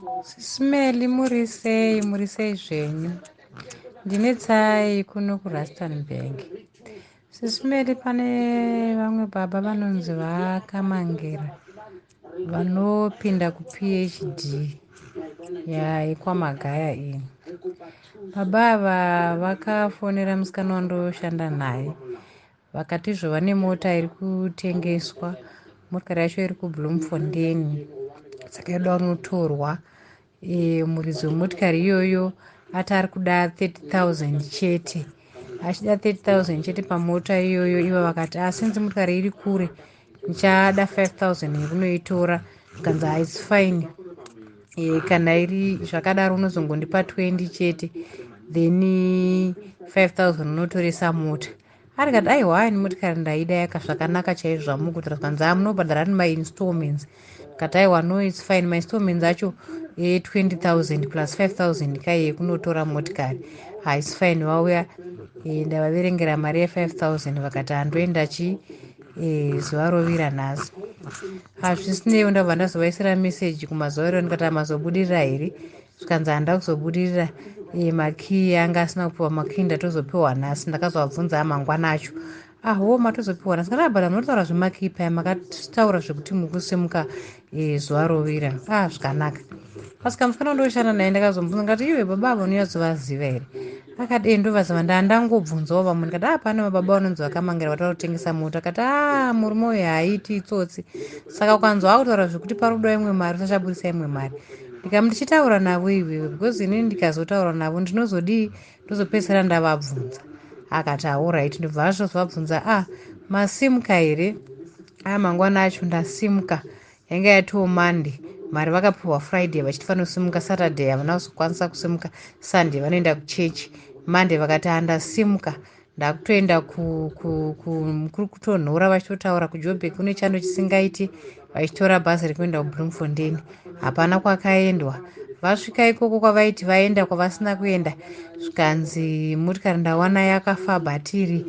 Sis Melly, muri sei? Muri sei zvenyu? Ndine tsai kuno kuRustenburg. Sis Melly, pane vamwe baba vanonzi vaKamangira vanopinda kuPhD yekwaMagaya iyi. Baba ava vakafonera musikana wandoshanda naye, vakati izvo vane mota iri kutengeswa. Motikari yacho iri kuBloemfontein, saka yoda kunotorwa. Muridzi wemotikari iyoyo ati ari kuda 30 000 chete, achida 30 000 chete pamota iyoyo. Ivo vakati, "Asinzi motikari iri kure, ndichada 5000 yekunoitora." Kanzi, "Its fine. Kana iri zvakadaro, unozongondipa 20 chete, then 5000 unotoresa mota." Arikati, "Aiwa, ini motikari ndaida yaka zvakanaka chaizvo zvamukutora." Zvikanzi, "A, munobhadhara nemainstallments." Kati, "Aiwa, no, its fine. Mainstallments acho e20 000 plus 5000 kai yekunotora motikari, its fine." Vauya, ndavaverengera mari ye5000, vakati, "Handoenda chi zuva rovira nhasi." Hazvisineiwo, ndabva ndazovaisira meseji kumazuva iro, ndikati, "Amazobudirira here?" Zvikanzi, "Handa kuzobudirira. Makii anga asina kupiwa makii, ndatozopiwa nhasi." Ndakazovabvunza amangwana acho, "Aho, matozopiwa nhasi?" Kana bhada munotaura zvemakii paya, makataura zvekuti mukusimuka zuva rovira. Ah, zvikanaka. Pasika musikana wandoshanda naye ndakazomubvunza, ndikati, "Iwe, baba avo unonyatsovaziva here?" Akati, "E, ndovaziva." Ndandangobvunzawo vamwe, ndikati, "A, pane mababa vanonzi vakamangira vataura kutengesa mota." Akati, "A, murume uyu haaiti itsotsi, saka ukanzwa akutaura zvekuti pari kudiwa imwe mari, usachabudisa imwe mari." Ndikamu ndichitaura navo iwewe, because inini ndikazotaura navo ndinozodii? Ndozopedzisira ndavabvunza. Akati, "Alright." Ndobva azvozovabvunza, "A, masimuka here?" A, mangwana acho ndasimuka, yanga yatiwo Monday. Mari vakapiwa Friday, vachiti fanosimuka Saturday, havana kuzokwanisa kusimuka. Sunday vanoenda kuchechi. Monday vakati, "Handasimuka, ndakutoenda kuri kutonhora." Vachitotaura kuJobek kune chando chisingaiti, vachitora bhazi rekuenda kuBloemfontein. Hapana kwakaendwa. Vasvika ikoko kwavaiti vaenda, kwavasina kuenda, zvikanzi, "Motikari ndawana yakafa bhatiri.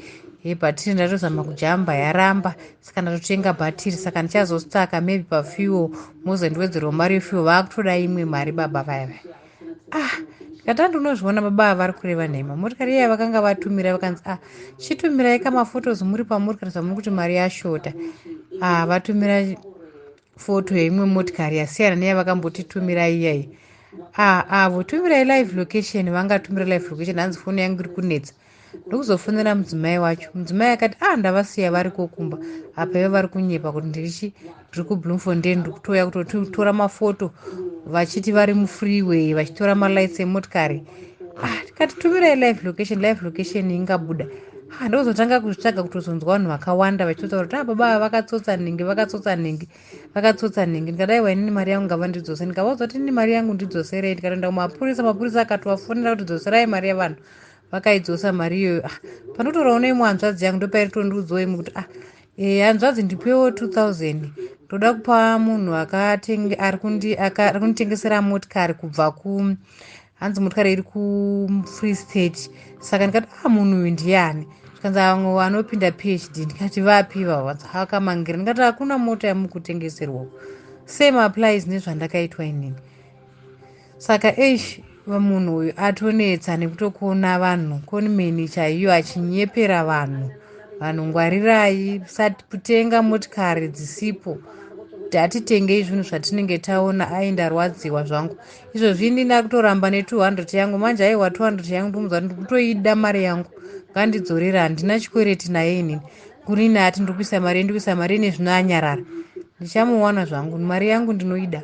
Bhatiri ndatozama kujamba, yaramba, saka ndatotenga bhatiri. Saka ndichazostaka maybe pafuel, mozondiwedzerawo mari yefuel." Vaakutoda imwe mari baba vaya vaya. Ah, ndikati, "Andinozviona, baba ava vari kureva nhema." Motikari iya vakanga vatumira, vakanzi, "Ah, chitumirai kamafotos muri pamuri kana zvamuri kuti mari yashota." Ah, vatumira foto yeimwe motikari yasiyana neyavakambotitumira iyai. Ah, avo tumirai live location. Vangatumira live location, hanzi, "Foni yangu iri kunetsa." Ndokuzofonera mudzimai wacho. Mudzimai akati, "A, ah, ndavasiya vari kokumba apa, ivo vari kunyepa kuti ndirichi ndiri kuBloemfontein, ndiri kutouya kutotora mafoto." Vachiti vari mufreeway, vachitora malights emotikari. Ah, tikati, "Tumirai live location." Live location ingabuda. Ah, ndokuzotanga kuzvitsvaga, kutozonzwa vanhu vakawanda vachitotaura kuti, "A, ah, baba vakatsotsa nhingi, vakatsotsa nhingi, vakatsotsa nhingi." Ndikadaiwa, inini mari yangu ngava ndidzose. Ndikavaudza kuti, "Inini mari yangu ndidzoserei." Ndikatoenda kumapurisa, mapurisa akatovafonera kuti, "Dzoserai mari yevanhu." Vakaidzosa mari iyoyo. Ah, panotorawo neimwe hanzvadzi yangu, ndopairi tondiudzawo imwe kuti, "Ah, hanzvadzi, ndipewo 2000, ndoda kupa munhu ari kunditengesera motikari kubva ku hanzi motikari iri kuFree State." Saka ndikati, "Ah, munhu uyu ndiani?" Zvikanzi, "Vamwe vanopinda PhD." Ndikati, "Vapi vava?" "Akamangira." Ndikati, "Hakuna mota yamukutengeserwa." Same applies nezvandakaitwa inini. Saka eish, munhu uyu atonetsa nekutokona vanhu, conman chaiyo, achinyepera vanhu. Vanhu ngwarirai kutenga motikari dzisipo. Hatitengei zvinhu zvatinenge taona. Ai, ndarwadziwa zvangu. Izvozvi inini akutoramba ne200 yangu manje. Aiwa, 200 yangu ndomuudza kuti ndikutoida mari yangu, ngandidzorera. Handina chikwereti naye inini. Kunini ati ndikuisa mari, ndikuisa mari ine zvino anyarara. Ndichamuwana zvangu, mari yangu ndinoida.